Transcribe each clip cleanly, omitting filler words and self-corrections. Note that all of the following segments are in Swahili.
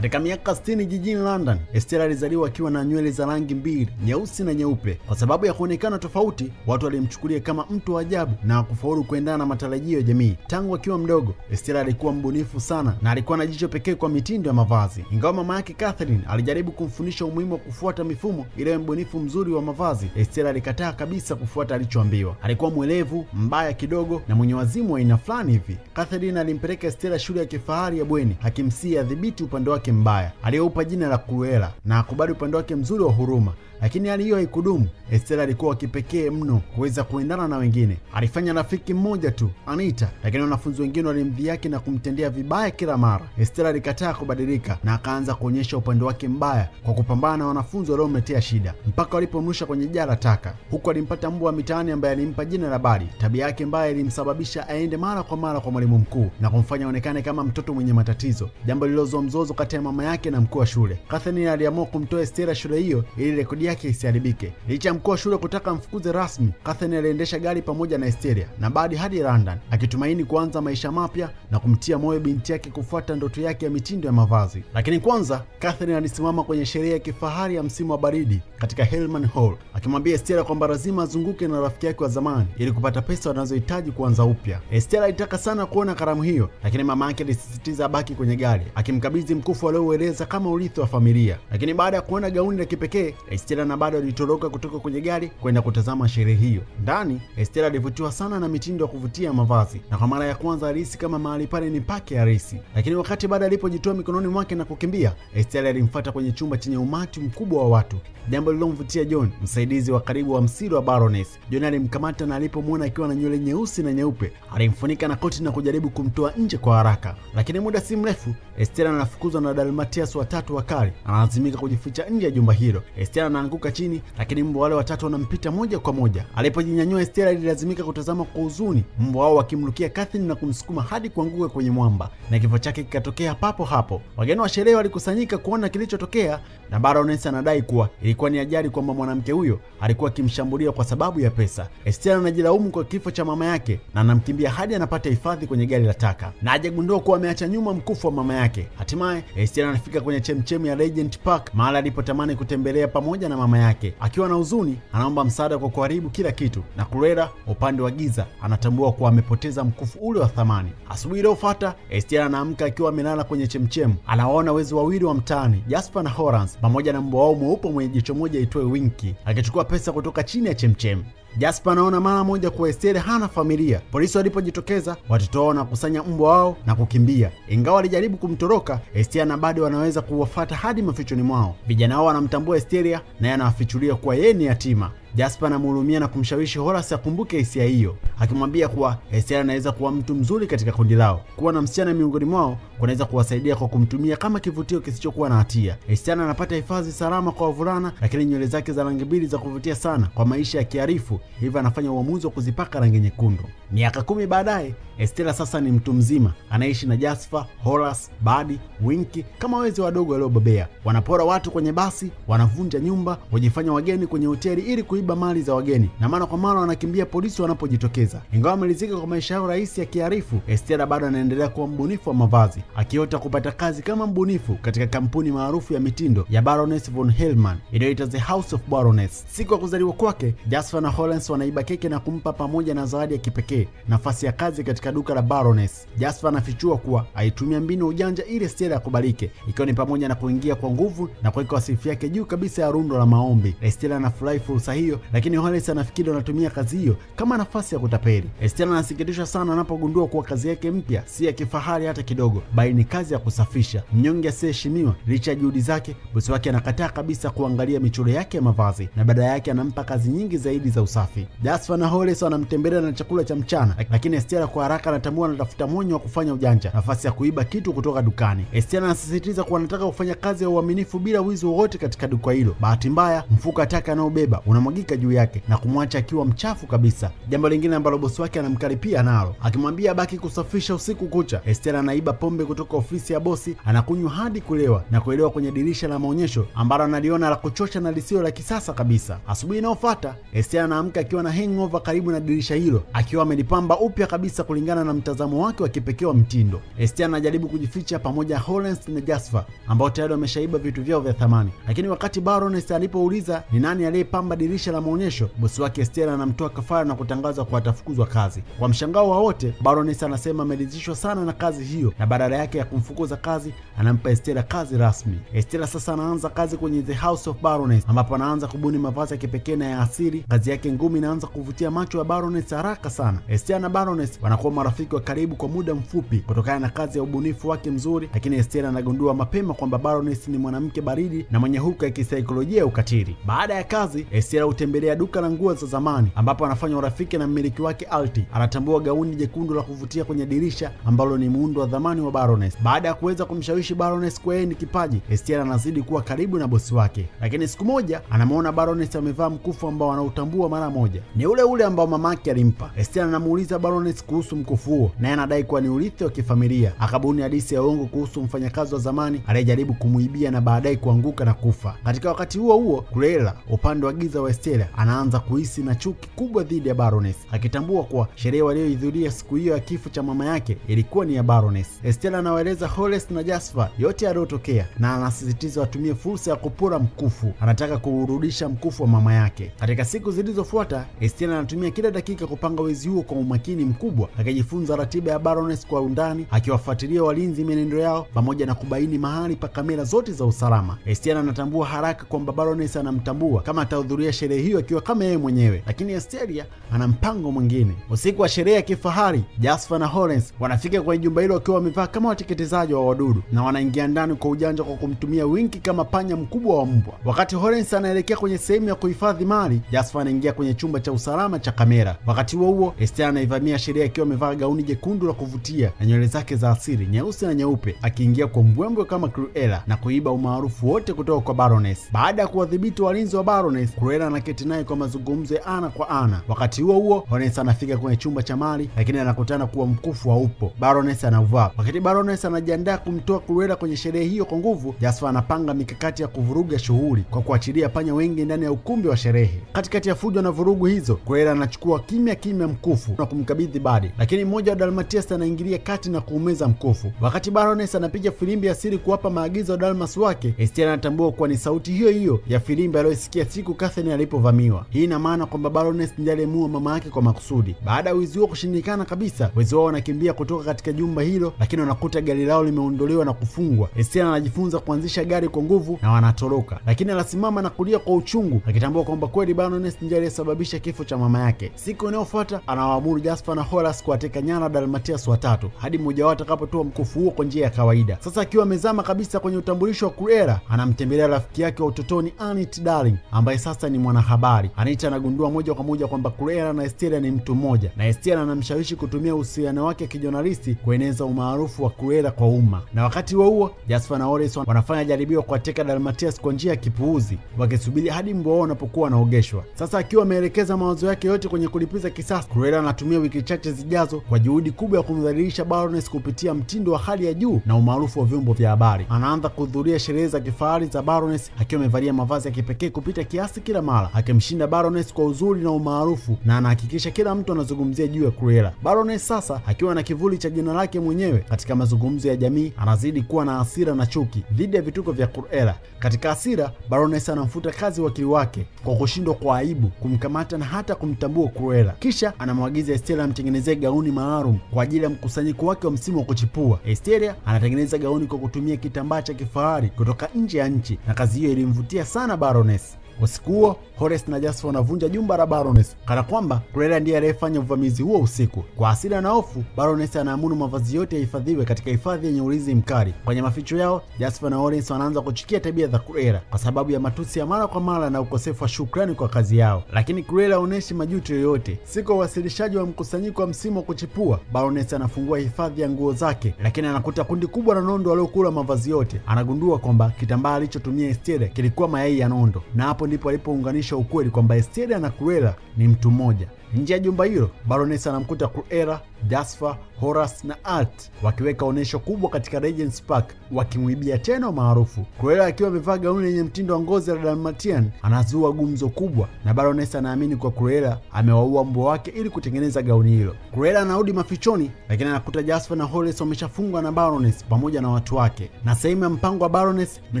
Katika miaka 60 jijini London, Estella alizaliwa akiwa na nywele za rangi mbili, nyeusi na nyeupe. Kwa sababu ya kuonekana tofauti, watu walimchukulia kama mtu wa ajabu na kufaulu kuendana na matarajio ya jamii. Tangu akiwa mdogo, Estella alikuwa mbunifu sana na alikuwa na jicho pekee kwa mitindo ya mavazi. Ingawa mama yake Catherine alijaribu kumfundisha umuhimu wa kufuata mifumo ili awe mbunifu mzuri wa mavazi, Estella alikataa kabisa kufuata alichoambiwa. Alikuwa mwelevu, mbaya kidogo na mwenye wazimu wa aina fulani hivi. Catherine alimpeleka Estella shule ya kifahari ya bweni, akimsihi adhibiti upande wake mbaya aliyoupa jina la Cruella na akubali upande wake mzuri wa huruma. Lakini hali hiyo haikudumu. Estella alikuwa wa kipekee mno kuweza kuendana na wengine. Alifanya rafiki mmoja tu, Anita, lakini wanafunzi wengine walimdhihaki na kumtendea vibaya kila mara. Estella alikataa kubadilika na akaanza kuonyesha upande wake mbaya kwa kupambana na wanafunzi waliomletea shida mpaka walipomrusha kwenye jaa la taka. Huku alimpata mbwa wa mitaani ambaye alimpa jina la Badi. Tabia yake mbaya ilimsababisha aende mara kwa mara kwa mwalimu mkuu na kumfanya aonekane kama mtoto mwenye matatizo, jambo lililozua mzozo kati ya mama yake na mkuu wa shule. Catherine aliamua kumtoa Estella shule hiyo ili rekodi yake isiharibike. Licha ya mkuu wa shule kutaka mfukuze rasmi, Catherine aliendesha gari pamoja na Estella na Badi hadi London, akitumaini kuanza maisha mapya na kumtia moyo binti yake kufuata ndoto yake ya mitindo ya mavazi. Lakini kwanza, Catherine alisimama kwenye sherehe ya kifahari ya msimu wa baridi katika Hellman Hall, akimwambia Estella kwamba lazima azunguke na rafiki yake wa zamani ili kupata pesa wanazohitaji kuanza upya. Estella alitaka sana kuona karamu hiyo, lakini mama yake alisisitiza abaki kwenye gari, akimkabidhi mkufu alioueleza kama urithi wa familia. Lakini baada ya kuona gauni la kipekee, Estella na Badi walitoroka kutoka kwenye gari kwenda kutazama sherehe hiyo. Ndani, Estella alivutiwa sana na mitindo ya kuvutia ya mavazi na kwa mara ya kwanza alihisi kama mahali pale ni pake halisi. Lakini wakati Badi alipojitoa mikononi mwake na kukimbia, Estella alimfuata kwenye chumba chenye umati mkubwa wa watu, jambo lililomvutia John, msaidizi wa karibu wa msiri wa Baroness. John alimkamata na alipomwona akiwa na nywele nyeusi na nyeupe, alimfunika na koti na kujaribu kumtoa nje kwa haraka. Lakini muda si mrefu, Estella anafukuzwa na Dalmatians watatu wakali, analazimika kujificha nje ya jumba hilo. Estella anaanguka chini, lakini mbwa wale watatu wanampita moja kwa moja. Alipojinyanyua, Estella alilazimika kutazama kwa huzuni mbwa wao wakimrukia Catherine na kumsukuma hadi kuanguka kwenye mwamba, na kifo chake kikatokea papo hapo. Wageni wa sherehe walikusanyika kuona kilichotokea, na Baroness anadai kuwa ilikuwa ni ajali, kwamba mwanamke huyo alikuwa akimshambulia kwa sababu ya pesa. Estella anajilaumu kwa kifo cha mama yake na anamkimbia hadi anapata hifadhi kwenye gari la taka, na hajagundua kuwa ameacha nyuma mkufu wa mama yake. Hatimaye Estella anafika kwenye chemchemi ya Regent Park, mahali alipotamani kutembelea pamoja na mama yake. Akiwa na huzuni, anaomba msaada kwa kuharibu kila kitu, na Cruella upande wa giza anatambua kuwa amepoteza mkufu ule wa thamani. Asubuhi iliyofuata, Estella anaamka akiwa amelala kwenye chemchemu. Anawaona wezi wawili wa mtaani, Jasper na Horace, pamoja na mbwa wao mweupe mwenye jicho moja aitwaye Winky, akichukua pesa kutoka chini ya chemchemu. Jasper anaona mara moja kuwa Estelle hana familia. Polisi walipojitokeza, watoto wao wanakusanya mbwa wao na kukimbia. Ingawa walijaribu kumtoroka, Estelle na Badi wanaweza kuwafuata hadi mafichoni mwao. Vijana hao wanamtambua Estelle, naye anawafichulia kuwa yeye ni yatima. Jasper anamhurumia na kumshawishi Horace akumbuke hisia hiyo, akimwambia kuwa Estelle anaweza kuwa mtu mzuri katika kundi lao. Kuwa na msichana miongoni mwao kunaweza kuwasaidia kwa kumtumia kama kivutio kisichokuwa na hatia. Estelle anapata hifadhi salama kwa wavulana, lakini nywele zake za rangi mbili za kuvutia sana kwa maisha ya kiharifu, hivyo anafanya uamuzi wa kuzipaka rangi nyekundu. Miaka 10 baadaye, Estella sasa ni mtu mzima, anaishi na Jasper, Horace, Badi, Winky kama wezi wadogo waliobobea. Wanapora watu kwenye basi, wanavunja nyumba, wajifanya wageni kwenye hoteli ili kuiba mali za wageni, na mara kwa mara wanakimbia polisi wanapojitokeza. Ingawa wameridhika kwa maisha yao rahisi ya kiharifu, Estella bado anaendelea kuwa mbunifu wa mavazi, akiota kupata kazi kama mbunifu katika kampuni maarufu ya mitindo ya Baroness von Hellman inayoitwa The House of Baroness. Siku ya kuzaliwa kwake, Jasper na Horace wanaiba keki na kumpa pamoja na zawadi ya kipekee, nafasi ya kazi katika duka la Baroness. Jasper anafichua kuwa aitumia mbinu ujanja ili Estella akubalike, ikiwa ni pamoja na kuingia kwa nguvu na kuweka wasifu yake juu kabisa ya rundo la maombi. Estella anafurahi fursa hiyo, lakini Horace anafikiri wanatumia kazi hiyo kama nafasi ya kutapeli. Estella anasikitishwa sana anapogundua kuwa kazi yake mpya si ya kifahari hata kidogo, bali ni kazi ya kusafisha. Mnyonge asiyeheshimiwa, licha ya juhudi zake, bosi wake anakataa kabisa kuangalia michoro yake ya mavazi na badala yake anampa kazi nyingi zaidi za usafi. Jasper na Horace wanamtembelea na chakula cha mchana, lakini Estella kwa haraka anatambua anatafuta mwanya wa kufanya ujanja, nafasi ya kuiba kitu kutoka dukani. Estella anasisitiza kuwa anataka kufanya kazi ya uaminifu bila wizi wowote katika duka hilo. Bahati mbaya, mfuko wa taka anaobeba unamwagika kumwagika juu yake na kumwacha akiwa mchafu kabisa. Jambo lingine ambalo bosi wake anamkaripia nalo, akimwambia abaki kusafisha usiku kucha. Estela anaiba pombe kutoka ofisi ya bosi, anakunywa hadi kulewa na kuelewa kwenye dirisha la maonyesho ambalo analiona la kuchosha na lisio la kisasa kabisa. Asubuhi inayofuata Estela anaamka akiwa na hangover karibu na dirisha hilo, akiwa amelipamba upya kabisa kulingana na mtazamo wake wa kipekee wa mtindo. Estela anajaribu kujificha pamoja na Horace na Jasper ambao tayari wameshaiba vitu vyao vya thamani, lakini wakati Baroness alipouliza ni nani aliyepamba dirisha la maonyesho, bosi wake Estela anamtoa kafara na kutangaza kuwa atafukuzwa kazi. Kwa mshangao wa wote, Baroness anasema ameridhishwa sana na kazi hiyo na badala yake ya kumfukuza kazi anampa Estela kazi rasmi. Estela sasa anaanza kazi kwenye The House of Baroness ambapo anaanza kubuni mavazi ya kipekee na ya asili. Kazi yake ngumu inaanza kuvutia macho ya Baroness haraka sana. Estela na Baroness wanakuwa marafiki wa karibu kwa muda mfupi kutokana na kazi ya ubunifu wake mzuri, lakini Estela anagundua mapema kwamba Baroness ni mwanamke baridi na mwenye hulka ya kisaikolojia ya ukatili. Baada ya kazi, Estela hutembelea duka la nguo za zamani ambapo anafanya urafiki na mmiliki wake Alti. Anatambua gauni jekundu la kuvutia kwenye dirisha ambalo ni muundo wa dhamani wa Baroness. Baada ya kuweza kumshawishi Baroness kwa yeye ni kipaji, Estela anazidi kuwa karibu na bosi wake, lakini siku moja anamwona Baroness amevaa mkufu ambao anautambua mara moja, ni ule ule ambao mamake alimpa. Estela anamuuliza Baroness kuhusu mkufu huo, naye anadai kuwa ni urithi wa kifamilia. Akabuni hadithi ya uongo kuhusu mfanyakazi wa zamani aliyejaribu kumuibia na baadaye kuanguka na kufa. Katika wakati huo huo, Cruella upande wa giza wa Estela anaanza kuhisi na chuki kubwa dhidi ya Baroness, akitambua kuwa sherehe waliohudhuria siku hiyo ya kifo cha mama yake ilikuwa ni ya Baroness. Estela anawaeleza Horace na Jasper yote yaliyotokea na anasisitiza watumie fursa ya kupora mkufu. Anataka kuurudisha mkufu wa mama yake. Katika siku zilizofuata, Estela anatumia kila dakika kupanga wezi huo kwa umakini mkubwa, akijifunza ratiba ya Baroness kwa undani, akiwafuatilia walinzi mienendo yao pamoja na kubaini mahali pa kamera zote za usalama. Estela anatambua haraka kwamba Baroness anamtambua kama atahudhuria sherehe hiyo akiwa kama yeye mwenyewe, lakini Estelia ana mpango mwingine. Usiku wa sherehe ya kifahari, Jasper na Horace wanafika kwenye jumba hilo wakiwa wamevaa kama wateketezaji wa wadudu na wanaingia ndani kwa ujanja kwa kumtumia Winki kama panya mkubwa wa mbwa. Wakati Horace anaelekea kwenye sehemu ya kuhifadhi mali, Jasper anaingia kwenye chumba cha usalama cha kamera. Wakati huo huo, Estela anaivamia sherehe akiwa amevaa gauni jekundu la kuvutia na nywele zake za asili nyeusi na nyeupe, akiingia kwa mbwembwe kama Cruella na kuiba umaarufu wote kutoka kwa Baroness. Baada ya kuwadhibiti walinzi wa Baroness, Cruella anaketi naye kwa mazungumzo ya ana kwa ana. Wakati huo huo, Horace anafika kwenye chumba cha mali, lakini anakutana kuwa mkufu haupo. Baroness anauvaa. Wakati Baroness anajiandaa kumtoa Cruella kwenye sherehe hiyo kwa nguvu, Jasper anapanga mikakati ya kuvuruga shughuli kwa kuachilia panya wengi ndani ya ukumbi wa sherehe. Katikati ya fujo na vurugu hizo, Cruella anachukua kimya kimya mkufu na kumkabidhi Badi, lakini mmoja wa Dalmatias anaingilia kati na kuumeza mkufu. Wakati Baroness anapiga filimbi ya siri kuwapa maagizo ya Dalmas wake, Estela anatambua kuwa ni sauti hiyo hiyo ya filimbi aliyoisikia siku Catherine alipovamiwa. Hii ina maana kwamba Baroness ndiye aliyemuua mama yake kwa makusudi. Baada ya wizi huo kushindikana kabisa, wezi wao wanakimbia kutoka katika jumba hilo, lakini wanakuta gari lao limeondolewa na kufungwa. Estela anajifunza kuanzisha gari kwa nguvu na wanatoroka, lakini anasimama na kulia kwa uchungu akitambua kwamba kweli Baroness ndiye aliyesababisha kifo cha mama yake. Siku inayofuata anawaamuru Jasper na Horace kuwateka nyara Dalmatias watatu hadi mmoja wao atakapotoa mkufu huo kwa njia ya kawaida. Sasa akiwa amezama kabisa kwenye utambulisho wa Cruella, anamtembelea rafiki yake wa utotoni Anit Darling ambaye sasa ni mwanahabari. Anita anagundua moja kwa moja kwamba Cruella na Estela ni mtu mmoja, na Estela anamshawishi kutumia uhusiano wake kijurnalisti kueneza umaarufu wa Cruella kwa umma. Na wakati huo huo, Jasper na Horace wanafanya jaribio kuwateka Dalmatias kwa njia ya kipuuzi, wakisubiri hadi mbwa wao wanapokuwa wanaogeshwa. Sasa akiwa ameelekeza mawazo yake yote kwenye kulipiza kisasi, Cruella anatumia wiki chache zijazo kwa juhudi kubwa ya kumdhalilisha Baroness kupitia mtindo wa hali ya juu na umaarufu wa vyombo vya habari. Anaanza kuhudhuria sherehe za kifahari za Baroness akiwa amevalia mavazi ya kipekee kupita kiasi kila mara, akimshinda Baroness kwa uzuri na umaarufu, na anahakikisha kila mtu anazungumzia juu ya Cruella. Baroness sasa akiwa na kivuli cha jina lake mwenyewe katika mazungumzo ya jamii, anazidi kuwa na hasira na chuki dhidi ya vituko vya Cruella. Katika hasira, Baroness anamfuta kazi wakili wake kwa kushindwa kwa aibu kumkamata na hata kumtambua Cruella. Kisha anamwagiza Estela amtengenezee gauni maalum kwa ajili ya mkusanyiko wake wa msimu wa kuchipua. Estela anatengeneza gauni kwa kutumia kitambaa cha kifahari kutoka nje ya nchi, na kazi hiyo ilimvutia sana Baroness. Usiku huo Horace na Jasper wanavunja jumba la Baroness kana kwamba Cruella ndiye aliyefanya uvamizi huo usiku. Kwa hasira na hofu, Baroness anaamuru mavazi yote yahifadhiwe katika hifadhi yenye ulinzi mkali. Kwenye maficho yao, Jasper na Horace wanaanza kuchukia tabia za Cruella kwa sababu ya matusi ya mara kwa mara na ukosefu wa shukrani kwa kazi yao, lakini Cruella haoneshi majuto yoyote. Siku ya uwasilishaji wa mkusanyiko wa msimu wa kuchipua, Baroness anafungua hifadhi ya nguo zake, lakini anakuta kundi kubwa la nondo waliokula mavazi yote. Anagundua kwamba kitambaa alichotumia Estelle kilikuwa mayai ya nondo, na hapo ndipo alipounganisha ukweli kwamba Esteria na Cruella ni mtu mmoja. Nje ya jumba hilo, Baroness anamkuta Cruella, Jasper, Horace na Art wakiweka onyesho kubwa katika Regent's Park wakimwibia tena maarufu. Cruella akiwa amevaa gauni lenye mtindo wa ngozi ya Dalmatian anazua gumzo kubwa, na Baroness anaamini kwa Cruella amewaua mbwa wake ili kutengeneza gauni hilo. Cruella anarudi mafichoni, lakini anakuta Jasper na Horace wameshafungwa na Baroness pamoja na watu wake, na sehemu ya mpango wa Baroness ni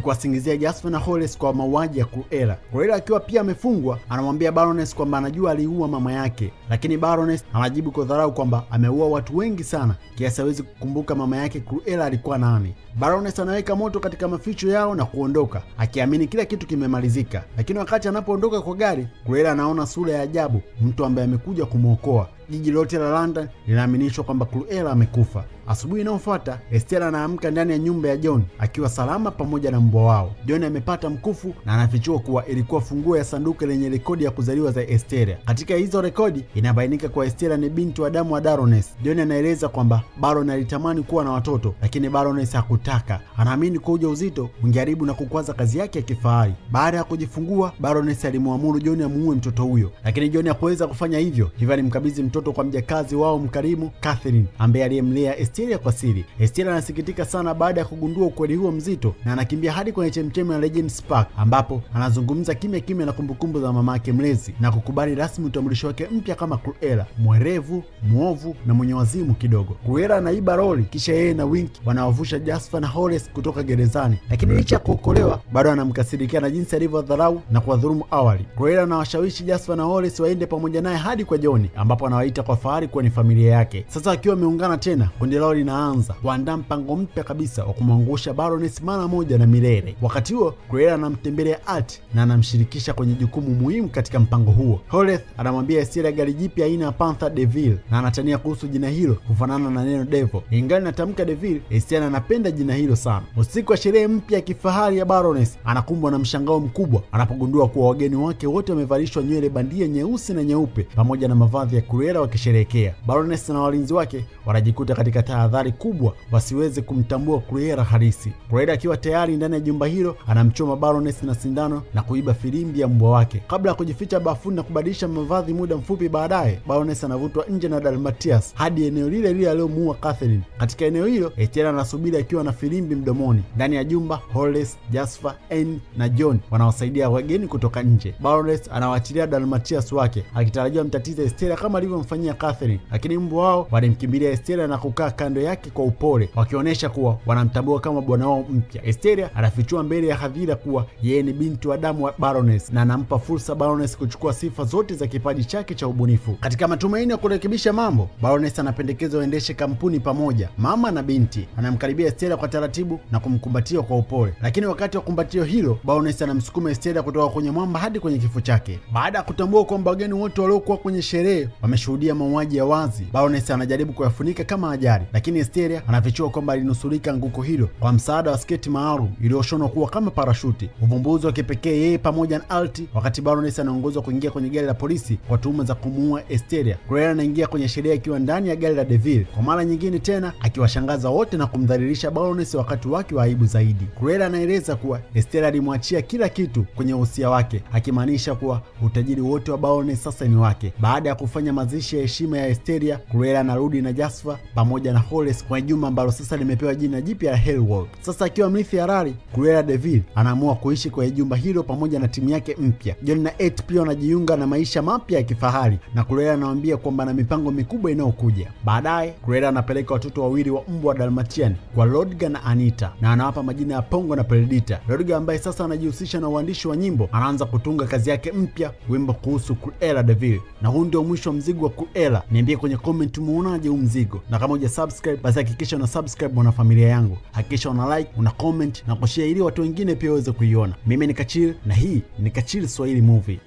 kuwasingizia Jasper na Horace kwa mauaji ya Cruella. Cruella akiwa pia amefungwa, anamwambia Baroness kwamba anajua aliua mama yake, lakini Baroness anajibu kwa dharau kwamba ameua watu wengi sana kiasi hawezi kukumbuka mama yake Cruella alikuwa nani. Baroness anaweka moto katika maficho yao na kuondoka akiamini kila kitu kimemalizika, lakini wakati anapoondoka kwa gari, Cruella anaona sura ya ajabu, mtu ambaye amekuja kumwokoa. Jiji lote la London linaaminishwa kwamba Cruella amekufa. Asubuhi inayofuata, Estella anaamka ndani ya nyumba ya John akiwa salama pamoja na mbwa wao. John amepata mkufu na anafichua kuwa ilikuwa funguo ya sanduku lenye rekodi ya kuzaliwa za Estella. Katika hizo rekodi inabainika kuwa Estella ni binti wa damu wa Baroness. John anaeleza kwamba Baron alitamani kuwa na watoto, lakini Baroness hakutaka. Anaamini kuwa ujauzito ungeharibu na kukwaza kazi yake ya kifahari. Baada ya kujifungua, Baroness alimwamuru John amuue mtoto huyo, lakini John hakuweza kufanya hivyo, hivyo alimkabidhi mtoto kwa mjakazi wao mkarimu Catherine, ambaye aliyemlea Esteria kwa siri. Esteria anasikitika sana baada ya kugundua ukweli huo mzito na anakimbia hadi kwenye chemchemi ya Regent's Park ambapo anazungumza kimya kimya na kumbukumbu za mama yake mlezi na kukubali rasmi utambulisho wake mpya kama Cruella, mwerevu, mwovu na mwenye wazimu kidogo. Cruella anaiba lori kisha yeye na Wink wanawavusha Jasper na Horace kutoka gerezani, lakini licha ya kuokolewa bado anamkasirikia na jinsi alivyodharau na kuwadhulumu awali. Cruella anawashawishi Jasper na Horace waende pamoja naye hadi kwa John ambapo anawaita kwa fahari kuwa ni familia yake. Sasa akiwa ameungana tena, kundi lao linaanza kuandaa mpango mpya kabisa wa kumwangusha Baroness mara moja na milele. Wakati huo Cruella anamtembelea Art na anamshirikisha kwenye jukumu muhimu katika mpango huo. Horace anamwambia Esteria gari jipya aina ya Panther Deville na anatania kuhusu jina hilo kufanana na neno devil. Ingawa inatamka Deville, Esteria anapenda jina hilo sana. Usiku wa sherehe mpya ya kifahari ya Baroness, anakumbwa na mshangao mkubwa anapogundua kuwa wageni wake wote wamevalishwa nywele bandia nyeusi na nyeupe pamoja na mavazi ya Cruella wakisherehekea. Baroness na walinzi wake wanajikuta katika tahadhari kubwa wasiweze kumtambua Cruella halisi. Cruella akiwa tayari ndani ya jumba hilo anamchoma Baroness na sindano na kuiba filimbi ya mbwa wake kabla ya kujificha bafuni na kubadilisha mavazi. Muda mfupi baadaye, Baroness anavutwa nje na Dalmatians hadi eneo lile lile aliyomuua Catherine. Katika eneo hilo, Esteria anasubiri akiwa na filimbi mdomoni. Ndani ya jumba, Horace, Jasper, Anne na John wanawasaidia wageni kutoka nje. Baroness anawaachilia Dalmatians wake akitarajiwa mtatiza Esteria kama alivyomfanyia Catherine, lakini mbwa wao walimkimbilia Esteria na kukaa kando yake kwa upole, wakionyesha kuwa wanamtambua kama bwana wao mpya. Esteria anafichua mbele ya hadhira kuwa yeye ni binti wa damu wa Baroness na anampa fursa Baroness kuchukua sifa zote za kipaji chake cha ubunifu. Katika matumaini ya kurekebisha mambo, Baroness anapendekeza waendeshe kampuni pamoja, mama na binti. Anamkaribia Esteria kwa taratibu na kumkumbatia kwa upole, lakini wakati wa kumbatio hilo, Baroness anamsukuma Esteria kutoka kwenye mwamba hadi kwenye kifo chake. Baada ya kutambua kwamba wageni wote waliokuwa kwenye sherehe wameshuhudia mauaji ya wazi, Baroness anajaribu kuyafunika kama ajali, lakini Esteria anafichua kwamba alinusurika anguko hilo kwa msaada wa sketi maalum iliyoshonwa kuwa kama parashuti, uvumbuzi wa kipekee yeye pamoja na Alti. Wakati Baroness anaongozwa kuingia kwenye gari la polisi kwa tuhuma za kumuua Esteria, Cruella anaingia kwenye sherehe akiwa ndani ya gari la Deville kwa mara nyingine tena, akiwashangaza wote na kumdhalilisha Baroness wakati wake wa aibu zaidi. Cruella anaeleza kuwa Esteria alimwachia kila kitu kwenye usia wake, akimaanisha kuwa utajiri wote wa Baroness sasa ni wake. Baada ya kufanya mazishi ya heshima ya Esteria, Cruella anarudi na Jasper pamoja na Horace kwenye jumba ambalo sasa limepewa jina jipya la Hellwald. Sasa akiwa mrithi halali, Cruella de anaamua kuishi kwenye jumba hilo pamoja na timu yake mpya. John na Ed pia wanajiunga na maisha mapya ya kifahari na Cruella anawaambia kwamba ana mipango mikubwa inayokuja. Baadaye Cruella anapeleka watoto wawili wa mbwa wa Dalmatian kwa Rodger na Anita na anawapa majina ya Pongo na Perdita. Rodger ambaye sasa anajihusisha na uandishi wa nyimbo anaanza kutunga kazi yake mpya, wimbo kuhusu Cruella de Vil. Na huu ndio mwisho wa mzigo wa Cruella. Niambie kwenye comment umeonaje huu mzigo, na kama huja subscribe basi hakikisha una subscribe mwanafamilia yangu, hakikisha una like, una comment na kushare ili watu wengine pia waweze kuiona. Mimi ni Kachil na hii ni Kachil Swahili Movie.